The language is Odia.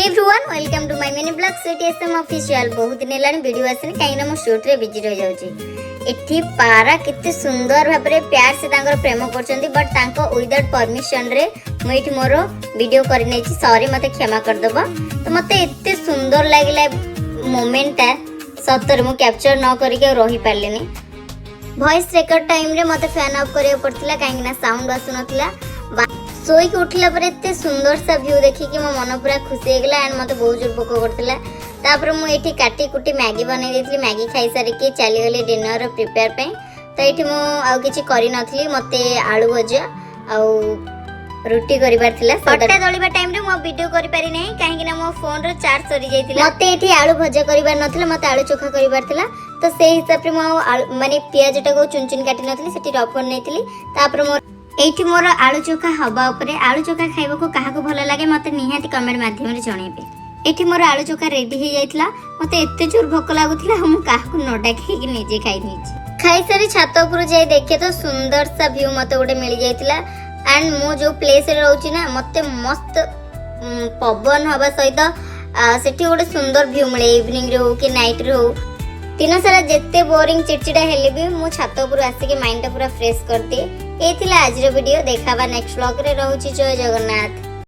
Everyone, welcome to my mini vlog, Sweety SM Official. ବହୁତ ଦିନ ହେଲାଣି ଭିଡ଼ିଓ ଆସିନି, କାହିଁକିନା ମୁଁ ସୁଟ୍ରେ ବିଜି ରହିଯାଉଛି। ଏଠି ପାରା କେତେ ସୁନ୍ଦର ଭାବରେ प्यार ସେ ତାଙ୍କର ପ୍ରେମ କରୁଛନ୍ତି, ବଟ୍ ତାଙ୍କ ୱିଦାଉଟ୍ ପରମିସନରେ ମୁଁ ଏଇଠି ମୋର ଭିଡ଼ିଓ କରିନେଇଛି। ସରି, ମୋତେ କ୍ଷମା କରିଦେବ। ତ ମୋତେ ଏତେ ସୁନ୍ଦର ଲାଗିଲା ମୋମେଣ୍ଟଟା, ସତରେ ମୁଁ କ୍ୟାପଚର ନ କରିକି ଆଉ ରହିପାରିଲିନି। ଭଏସ୍ ରେକର୍ଡ ଟାଇମ୍ରେ ମୋତେ ଫ୍ୟାନ୍ ଅଫ୍ କରିବାକୁ ପଡ଼ିଥିଲା, କାହିଁକିନା ସାଉଣ୍ଡ ଆସୁନଥିଲା। ଶୋଇକି ଉଠିଲା ପରେ ଏତେ ସୁନ୍ଦର ସା ଭ୍ୟୁ ଦେଖିକି ମୋ ମନ ପୁରା ଖୁସି ହେଇଗଲା ଆଣ୍ଡ ମୋତେ ବହୁତ ଜୋର ଭୋକ କରୁଥିଲା। ତାପରେ ମୁଁ ଏଇଠି କାଟି କୁଟି ମ୍ୟାଗି ବନେଇ ଦେଇଥିଲି। ମ୍ୟାଗି ଖାଇସାରିକି ଚାଲିଗଲି ଡିନର ପ୍ରିପେୟାର ପାଇଁ। ତ ଏଇଠି ମୁଁ ଆଉ କିଛି କରିନଥିଲି, ମୋତେ ଆଳୁ ଭଜା ଆଉ ରୁଟି କରିବାର ଥିଲା। ଅଟା ଦଳିବା ଟାଇମରେ ମୁଁ ଆଉ ଭିଡ଼ିଓ କରିପାରି ନାହିଁ, କାହିଁକି ନା ମୋ ଫୋନର ଚାର୍ଜ ସରିଯାଇଥିଲା। ମୋତେ ଏଠି ଆଳୁ ଭଜା କରିବାର ନଥିଲା, ମୋତେ ଆଳୁ ଚୋଖା କରିବାର ଥିଲା। ତ ସେଇ ହିସାବରେ ମୁଁ ଆଉ ଆଳୁ ମାନେ ପିଆଜଟାକୁ ଚୁନ ଚୁନ କାଟି ନଥିଲି, ସେଠି ରଫର ନେଇଥିଲି। ତାପରେ ମୋର ଏଇଠି ମୋର ଆଳୁ ଚୋଖା ହବା ଉପରେ। ଆଳୁ ଚୋଖା ଖାଇବାକୁ କାହାକୁ ଭଲ ଲାଗେ, ମୋତେ ନିହାତି କମେଣ୍ଟ ମାଧ୍ୟମରେ ଜଣେଇବେ। ଏଠି ମୋର ଆଳୁ ଚୋଖା ରେଡି ହେଇଯାଇଥିଲା। ମୋତେ ଏତେ ଜୋର ଭୋକ ଲାଗୁଥିଲା, ମୁଁ କାହାକୁ ନ ଡାକିକି ନିଜେ ଖାଇ ନେଇଛି। ଖାଇସାରି ଛାତ ଉପରୁ ଯାଇ ଦେଖେ ତ ସୁନ୍ଦର ସା ଭ୍ୟୁ ମୋତେ ଗୋଟେ ମିଳିଯାଇଥିଲା। ଆଣ୍ଡ ମୁଁ ଯୋଉ ପ୍ଲେସରେ ରହୁଛି ନା, ମୋତେ ମସ୍ତ ପବନ ହବା ସହିତ ସେଠି ଗୋଟେ ସୁନ୍ଦର ଭ୍ୟୁ ମିଳେ, ଇଭିନିଂରେ ହଉ କି ନାଇଟ୍ରେ ହଉ। ଦିନ ସାରା ଯେତେ ବୋରିଂ, ଚିଡ଼ଚିଡ଼ା ହେଲେ ବି ମୁଁ ଛାତ ଉପରୁ ଆସିକି ମାଇଣ୍ଡଟା ପୁରା ଫ୍ରେଶ୍ କରିଦିଏ। ଏଇ ଥିଲା ଆଜିର ଭିଡ଼ିଓ। ଦେଖା ହବା ନେକ୍ସଟ ବ୍ଲଗରେ। ରହୁଛି, ଜୟ ଜଗନ୍ନାଥ।